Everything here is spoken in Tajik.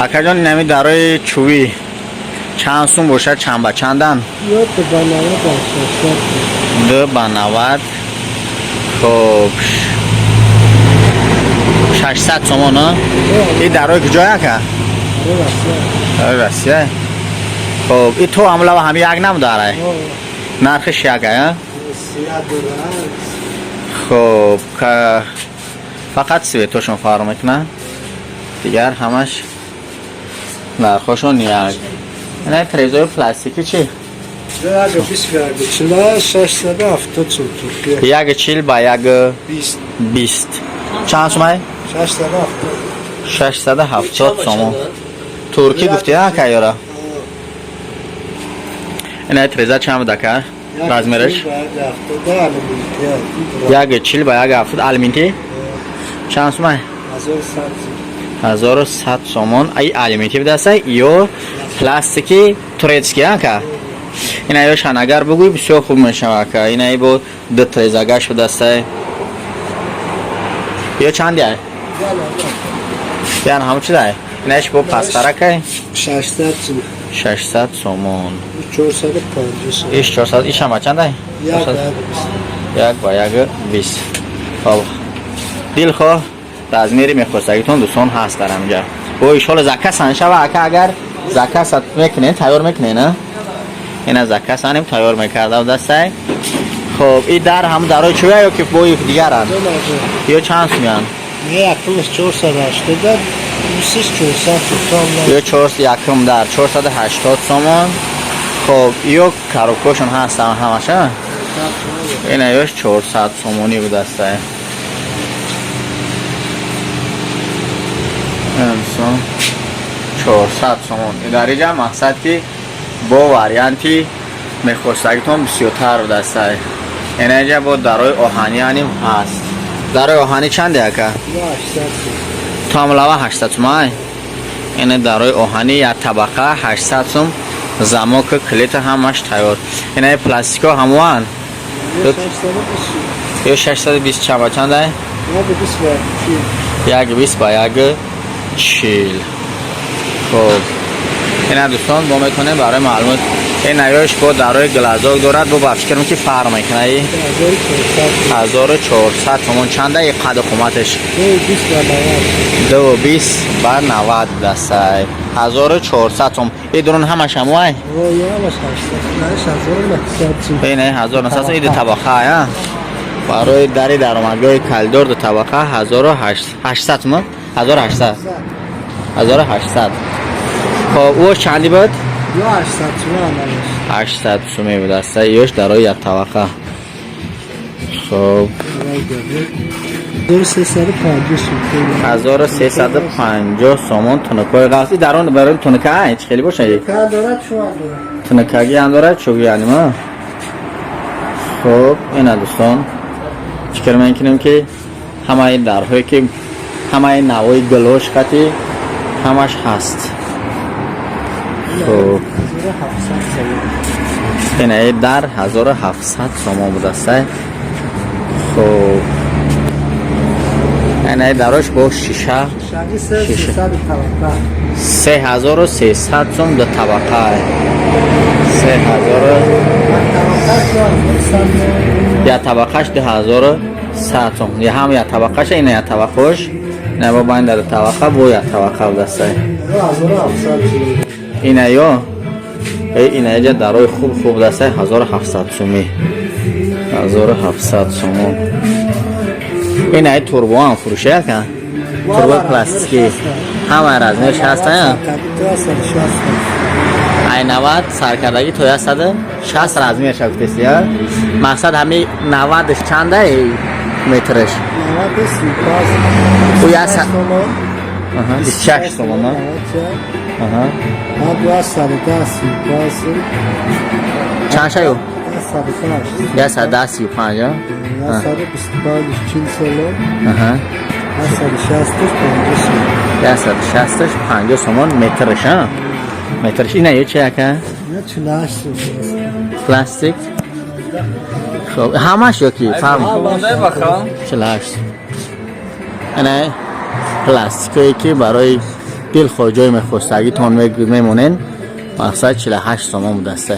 Акаҷон, инами дарои чӯбӣ чанд сум бошад, чанд ба чандан? Ё 2 ба 90 ба 600. 2 ба 90, хоб, 600 сомон. А и дарои куҷое, ака? Дарои Россия. Хоб, и то ҳамлава ҳами як нам дарай, нархиш як ая. Хоб, фақат цветошон фарқ мекунад, дигар ҳамаш нархошон як. Ина трезои пластикӣ чӣ? 1,20 ба 1,40, 670 сум, Туркия. 1,40 ба 1 20. 20. Чанд сумай? 670. 670 сомон, туркӣ гуфти, ака, ёра? Ина треза чанд буд, ака, размераш? 1,40 ба 1,70, алюминӣ. Чанд сумай? 1100 сомон. Ай алюминӣ будааста ё пластики турецкий, ака? Ина ёшан агар бугӯй, бисёр хуб мешава, ака. Ина бо ду трезагаш будааста ё чанди ай? Ян ҳам чидай? Инаш бо пастаракай? 600 сум. 600 сомон. 450 сум. Иш 400, иш ҳама чандай? 1 ба 1,20. 1 ба 1,20. Хоб, дилхоҳ размери мехостагитон, дӯстон, ҳаст дар ҳаминҷа. Бо ишҳоло заказ шава, ака. Агар заказ мекунед, тайёр мекунед, на? Ина заказ анем, тайёр мекарда дастай. Хоб, и дар ҳам дарои чӯя ё ки бои дигаранд ё чанд сумян? Не, якумаш 480, усиш 400 сум. Ё чор, якум дар 480 сомон. Хоб, ё коробкошон ҳастан ҳамаша. Ина ёш 400 сомонӣ будастай. Инсон 400 сомон. Дар инҷа мақсад, ки бо варианти мехостагитон бисёртар будастай. Ина инҷа бо дарои оҳанӣ аним ҳаст. Дарои оҳанӣ чанде, ака? 800 сум. Тамлава 800 сумай. Ина дарои оҳанӣ як табақа 800 сум, замока, клета ҳамаш тайёр. Ина пластико ҳамоан ё 620, чанд ба чандай? 1,20 ба 40. 1,20 ба 1,40. Хоб, ина, дӯстон, бо метавонем барои маълумот, ин наёш бо дарои глазок дорад, бо ба фикрам, ки фарқ мекунад. 1400 сомон. Чанда и қаду қоматаш? 2,20 ба 90. 2,20 ба 90 дастай, 1400 сом. И дурун ҳамаш ҳамоай? Ина 1900, иди табақа ая барои дари даромадгоҳи калидор, ду табақа, 1800 сом, 1800, 1800. Хоб, ӯ чанди буд? 800 суме будаста ёш, дарои як табақа. Хоб, 1350 сомон, тунукҳои ғафс. И дарон барои тунука ай чӣ хеле бошад? Тунукагӣ ҳам дорад, чӯби анима. Хоб, ина, дӯстон, фикр мекунем, ки ҳамаи дарҳое, ки ҳамаи навои гилош қати ҳамаш ҳаст. Хоб, инаи дар 1700 сомон будастай. Хоб, инаи дарош бо шиша, 3300 сом, ду табақа, се ҳазору як табақаш 2100 сом. Я ҳам як табақаша, ина як табақош, ина бо байн дар табақа, бо як табақа будастай. Ина ё ина иҷа дарои хуб хуб дастай, 1700 сумӣ, 1700 сомон. Ина ай турбоам фурӯша, яка турбои пластикӣ, ҳама размерш ҳаста, ай 90 саркардагӣ то 160 размерша гуфтеси. Я мақсад, ҳами 90-ш чанда метрш? Ӯ 26 сомон. Чанд шаю? 110, 35. 160-ш 50 сомон метрш, метрш. Ина ё чи, ака? Пластик. Хоб, ҳамаш ё ки фарқ? 48. Ина пластикое, ки барои Дилхоҳ ҷой мехостагитон мемонен. Мақсад 48 сомон будасте.